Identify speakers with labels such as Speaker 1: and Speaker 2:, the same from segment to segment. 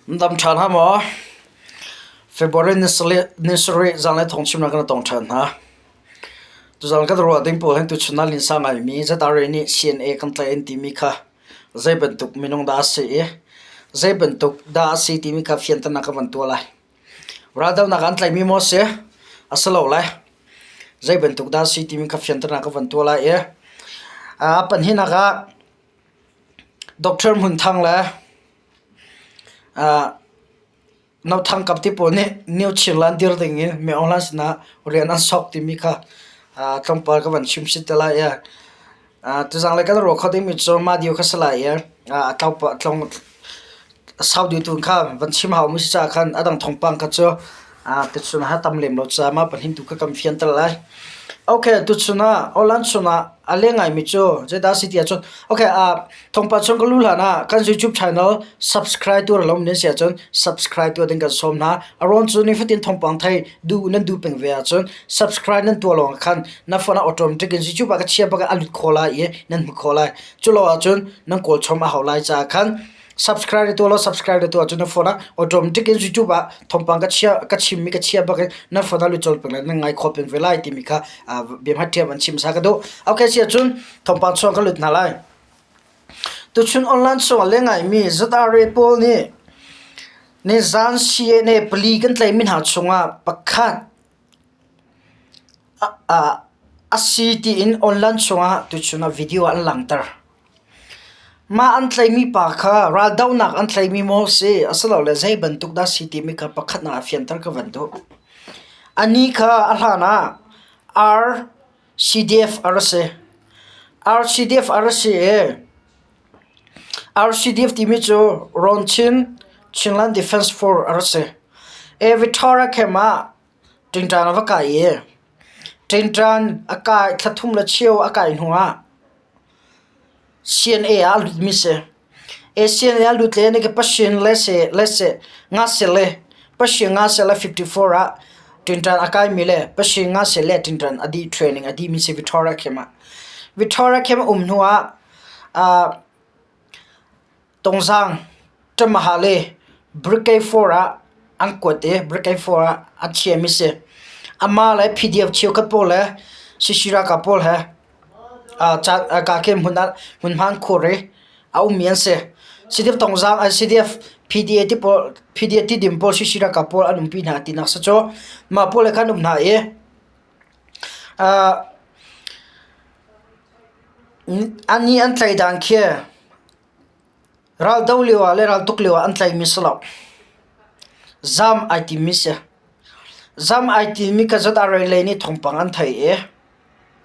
Speaker 1: Dam ṭhan ha maw? February ni sarih zanlei thawngchimnak kan tong ṭhan hna. Tuzan kan ruah ding pawl hin tuchun ah linsa ngaimi ZRA nih CNA kan tlaih an timi kha zei bantuk minung dah a si i zei bantuk dah a si timi kha fianternak ka van tuah lai. Raldohnak an tlaihmi maw a si? A si lo lai. Zei bantuk dah a si timi kha fianternak ka van tuah lai i a pahnihnak ah Doctor Hmun Thang le Nothang Kap ti pawl nih New Chinland dir ding in Myo Aung Hlaing sinah rian an sok timi kha tlawmpal ka van chim sit te lai i tuzang lei kan ruah kho dingmi cu mah dio kha si lai i a tlawng sau deuh tu kha van chim haumi si caah khan a dang thawngpang kha cu tuchun ah tam lem lo caah mah pahnih tu kha kan fianter lai. Okay, tuchun ah Holland chungah a leng ngaimi cu zeidah a si ti ahcun okay, thawngpang chung ka luh hlan ah kan YouTube channel subscribe tu lo nan si ahcun subscribe tu ding kan sawm hna. A ruang cu nifatin thawngpang thei duh nan duh peng ve ahcun subscribe nan tuah lawng khan na phone ah automatic in YouTube ah ka chia bak a lut kho lai i nan hmu kho lai. Cu lo ahcun nan kawl chom a hau lai caah khan subscribe tu lo subscribe tu ahcun na phone ah automatic in YouTube ah thawngpang ka chia ka chimmi ka chia bak in na phone ah lut colh peng lai nan ngai kho peng ve lai timi kha biahmat ṭhiam an chim sa ka duh. Okay si ahcun thawngpang chuang ka lut hna lai. Tuchun online chungah le ngaimi ZRA pawl nih nizan CNA pali kan tlaihmi hna chungah pakhat a si tiin online chungah tuchun ah video an langhter. Mah an tlaihmi pa kha raldohnak an tlaihmi maw si asilole zei bantuk dah si timi kha pakhatnak ah fianter ka van duh. Anih kha a hlan ah RCDF a ra si. RCDF a ra si i RCDF timi cu Rawnchin Chinland Defence Force a ra si. Victoria camp ah Ṭingṭang a va kai i ṭingṭang a kai thla thum le cheu a kai hnuah CNA ah a lutmi si. CNA ah a lut le ni pashin le se le se nga se le pashin nga se le 54 ah ṭingṭang a kaimi le pashin nga se le ṭingṭang a dih training a dihmi si Victoria camp ah. Victoria camp a um hnuah Tungzang, Ṭamaha le Brigade 4 ah an kuat i Brigade 4 ah an chiahmi si. Amah le PDF cheukhat pawl le CC ralkap pawl he kahkhe hmun ah hmunhma an khuar i a ummi an si. CDF Tungzang, CDF PDA ti pawl PDA Tidim pawl CC ralkap pawl an umpi hna tinak si cu mah pawl he khan um hna i Anih an tlaih dan khi raldo lioah le raltuk lioah an tlaihmi si lo. Zam ai timmi si. Zam ai timmi kha ZRA lei nih thawngpang an theih i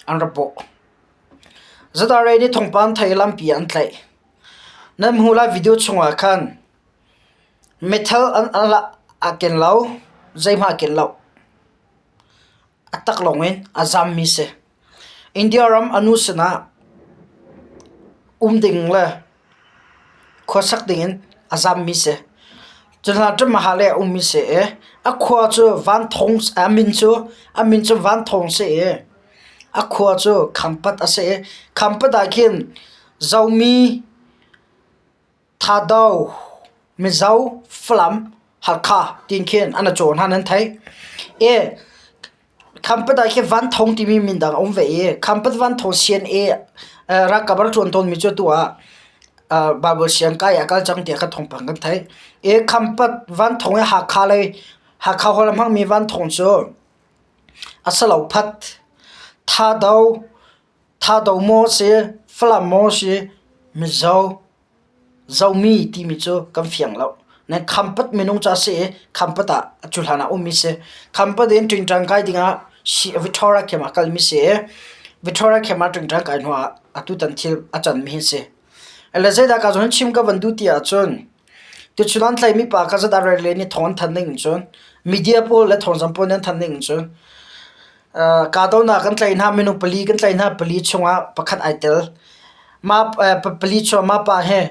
Speaker 1: an ra bawh. ZRA nih thawngpang an theih i lampi ah an tlaih. Nan hmuh lai video chungah khan meithal a ken lo, zeihmanh a ken lo. A taklawng in a zammi si. India ram a nu sinah um ding le khuasak dingin a zammi si. Cu hna ṭamaha le a ummi si i a khua cu Vanthawng a min cu a min cu Vanthawng si i a khua cu Khampat a si i Khampat ah khin Zomi Thado, Mizo, Falam, Halkha tiin khin an i cawn hna nan theih. I Khampat ah khi Vanthong timi min dang a um ve i Khampat Vanthong CNA ralkap rak ṭuan tawnmi cu atu ah Bible siang kai ah a kal cang tiah kha thawngpang kan theih. I Khampat Vanthong i Hakha lei Hakha holh a hmangmi Vanthong cu a si lo phat. Thado, Thado maw si, Falam maw si, Mizo, Zomi timi cu kan fiang lo. Nan Khampat minung ca si i Khampat ah cu hlan ah ummi si. Khampat in ṭingṭang kai dingah Victoria camp ah kalmi si i Victoria camp ah ṭingṭang kai hnu ah atutan thil a canmi hi si. Le zeidah ka zawn chim ka van duh ti ahcun tuchun an tlaihmi pa kha zat rel le nih thawng an thanh ning cun media pawl le thawngzamh pawl nih an thanh ning cun Kahdohnak kan tlaih hna, minung pali kan tlaih hna. Pali chungah pakhat ai tel. Mah pali chungah mah pa hi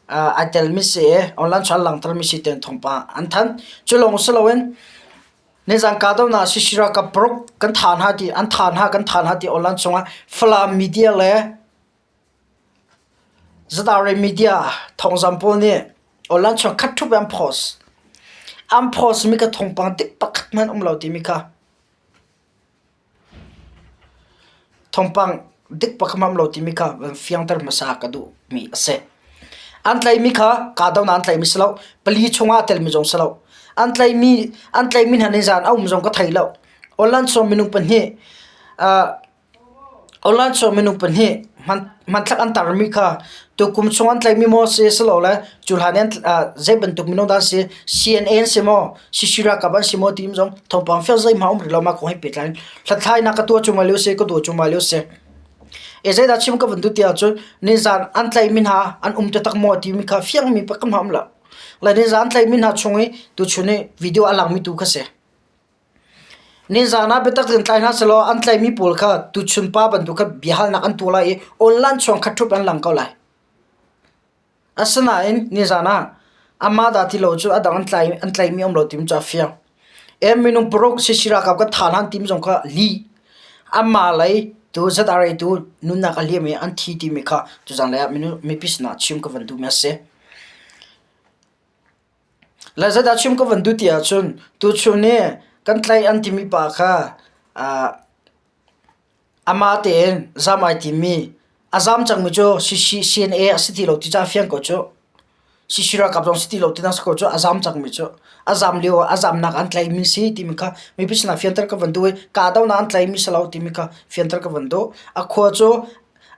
Speaker 1: ai telmi si i online chung an langhtermi si tiah thawngpang an thanh. Cu lawng si loin nizan kahdohnak CC ralkap paruk kan thah hna ti an thah hna kan thah hna ti online chungah Falam media le ZRA media thawngzamh pawl nih online chung khat ṭhup in an post. An post mi kha thawngpang dik pakhat hmanh um lo timi kha thawngpang dik pakhat hmanh um lo timi kha van fiangter hmasa ka duhmi a si. An tlaihmi kha kahdohnak an tlaihmi si lo, pali chungah aa telmi zong si lo. An tlaihmi an tlaihmi hna nizaan a um zong ka thei lo. Online sawm minung pahnih uh, Online cu minung pahnih hmanthlak an tarmi kha tukum chung an tlaihmi maw si silole cu hlan in zei bantuk minung dah an si, CNA an si maw, CC ralkap an si maw ti zong thawngpang fiang zeihmanh a um rih lo mah kong he pehtlai in hlathlainak ka tuah cuahmah lio si, ka tuah cuahmah lio si. E zeidah chim ka van duh ti ahcun nizaan an tlaihmi hna an um taktak maw timi kha fiangmi pakhat hmanh a um lo. Le nizaan an tlaihmi hna chung i tuchun i video a langmi tu kha si. Nizaan ah biatak in tlai hna sehlaw an tlaihmi pawl kha tuchun pa bantuk kha biahalnak an tuah lai i online chuang khat ṭhup an lang ko lai. Asinain nizaan ah amah dah ti lo cu a dang an tlai an tlaihmi um lo timi cu a fiang. E minung paruk CC ralkap kan thah hlan tim zong kha lih. Amah lei tu ZRA tu nunnak a liam i an thi timi kha tuzaan lei ah mipi sinah chim ka van duhmi a si. Le zeidah chim ka van duh ti ahcun tuchun i kan tlaih an timi pa kha ah amah tein zam ai timmi a zam cangmi cu CNA a si ti lo ti cu a fiang ko cuh. CC ralkap zong si ti lo ti na si ko cuh a zam cangmi cu. A zam lio ah a zamnak an tlaihmi si timi kha mipi sinah fianter ka van duh i kahdohnak an tlaihmi si lo timi kha fianter ka van duh. A khua cu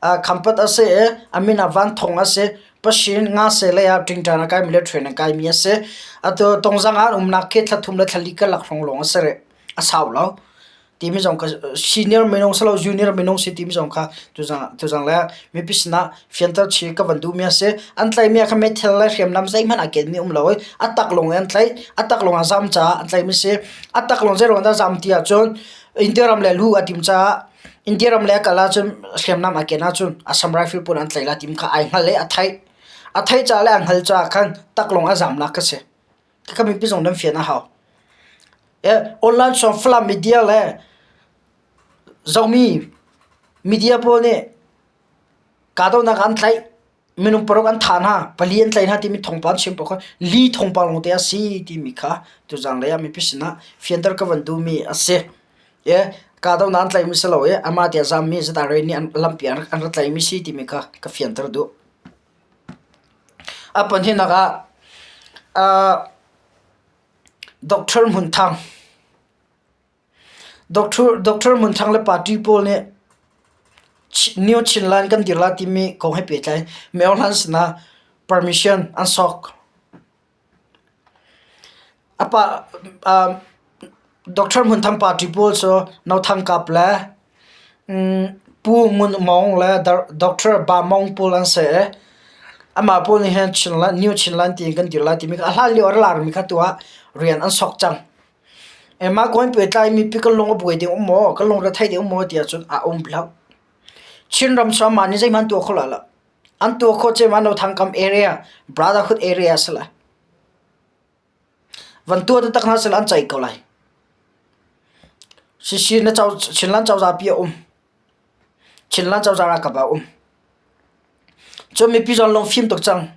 Speaker 1: Khampat a si i a min ah Van Thawng a si. Pashin Ngase lei ah ṭingṭan a kaimi le train a kaimi a si. Atu Tongzang ah an umnak khi thla thum le thla li karlak hrawng lawng a si rih. A sau lo. Timi zong kha senior minung si lo junior minung si timi zong kha tuzang tuzang le mipi sinah fianter chih ka van duhmi a si. An tlaihmi ah khan meithal le hriamnam zeihmanh aa kenmi um lo i a tak lawng in an tlaih. A tak lawng ah zam caah an tlaihmi si. A tak lawng zeiruang dah zam ti ahcun India ram le lu a tim caah India ram le a kal ahcun hriamnam aa ken ahcun Assam Rifle pawl an tlaih lai timi kha ai hngal i a theih. A theih caah le a hngal caah khan taklawng a zamnak kha si. Khakha mipi zong nan fian a hau. Online song Falam media le Zomi media pawl nih kahdohnak an tlaih. Minung paruk an thah hna, pali an tlaih hna timi thawngpang chim paoh kha li thawngpang lawngte a si timi kha tuzang lei ah mipi sinah fianter ka van duhmi a si. E, kahdohnak an tlaihmi si lo i amah te a zammi ZRA nih an lampi an rak tlaihmi si timi kha ka fianter duh. A pahnihnak ah uh, Doctor Hmun Thang Doctor Hmun Thang le party pawl nih New Chinland kan dir lai timi kong he pehtlai Mayor Hlan sinah permission an sok. Doctor Hmun Thang party pawl cu No Thang Kap le Pu Ngun Mawng le Doctor Ba Mawng pawl an si i amah pawl nih hin New Chinland tiin kan dir lai timi kha a hlan lio a ra larmi kha tu ah rian an sok cang. Mah kong in pehtlaimi pi kan lung a buai ding um maw, kan lungre thei ding um maw ti ahcun a um lo. Chinram cu amah nih zeihmanh tuah kho lai lo. An tuah khawh cem ah Nothangkam area, Brotherhood area a si lai. Van tuah taktak hna seh an ceih ko lai. Sisi na co Chinland cozah pi a um. Chinland cozah ralkap a um. Cun mipi zong lung fim tuk cang.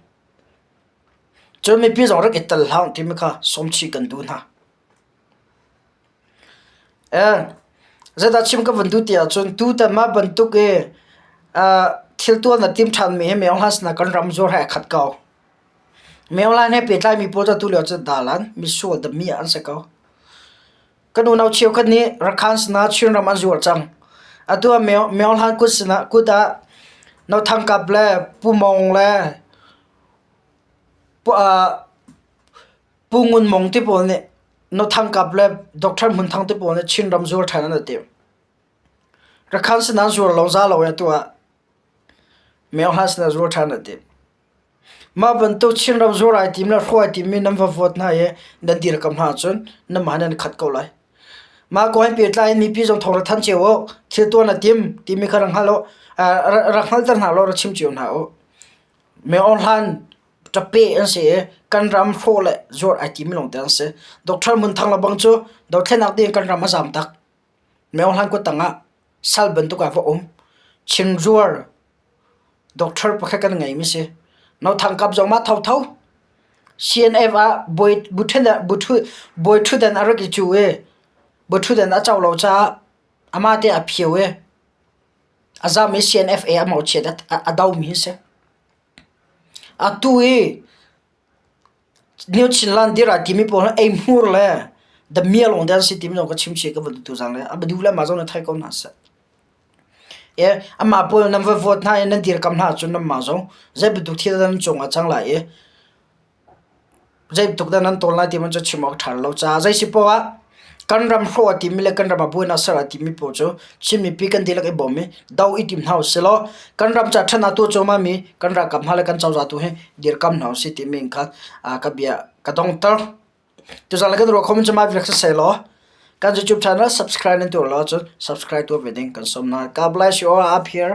Speaker 1: Cun mipi zong rak i tel hlah timi kha sawmchih kan duh hna. Zeidah chim ka van duh ti ahcun tutan mah bantuk i thil tuah na tim ṭhanmi hi Myo Hlan sinah kan ram zuar he a khat ko. Myo Hlan he pehtlaimi pawl cu atu lio cu dalan misual dami an si ko. Kan unau cheukhat nih Rakhan sinah Chinram an zuar cang. Atu ah Myo Hlan kut sinah kut ah No Thang Kap le Pu Mawng le Pu Ngun Mawng ti pawl nih No Thang Kap le Doctor Hmun Thang ti pawl nih Chinram zuar ṭhan an i tim. Rakhan sinah zuar lo za lo i atu ah Myo Hlan sinah zuar ṭhan an i tim. Mah bantuk Chinram zuar ai tim le hruai ai timmi nan va vote hna i nan dirkamh hna ahcun nanmah nan i khat ko lai. Mah kong he pehtlai in mipi zong thawng ra thanh cio u. Thil tuah na tim timi kha rak hngal u. Rak hngalter hna law rak chim cio hna u. Myo Hlan ṭape an si i kan ram hrawh le zuar ai timi lawngte an si. Doctor Hmun Thang lebang cu dothlennak ding kan ram a zaam tak. Myo Hlan kut tangah sal bantuk ah va um. Chin zuar doctor pakhat kan ngeimi si. No Thang Kap zong mah thotho. CNF ah bawi ṭhutdan a rak i cuh i bawi ṭhutdan a co lo caah amah te a phio i a zam i CNFA a mawhchiat a domi a si. Atu i New Chinland dir ah timi pawl hi eihmur le damiah lawng te an si timi zong ka chim chih ka va duh tuzang le a duh le mah zong nih thei ko hna seh. Amah pawl nan va vote hna i nan dirkam hna ahcun nanmah zong zei bantuk thil dah nan cungah a cang lai i zei bantuk dah nan tawl lai ti hmanh cu chim awk a ṭha lo caah zei si poah ah kan ram hrawh a timi le kan ram ah buainak ser a timi pawl cu Chin mipi kan dihlak i bawm i do i tim hna usih law kan ram ca ṭhatnak tuah cuahmah mi kan ralkap hna le kan cozah tu hi dirkam hna usih timi in khan ka bia ka dongter. Tuzaan le kan ruah kho men cu mah vial siseh law kan YouTube channel subscribe nan tuah lo ahcun subscribe tuah ve ding kan sawm hna. God bless you all up here.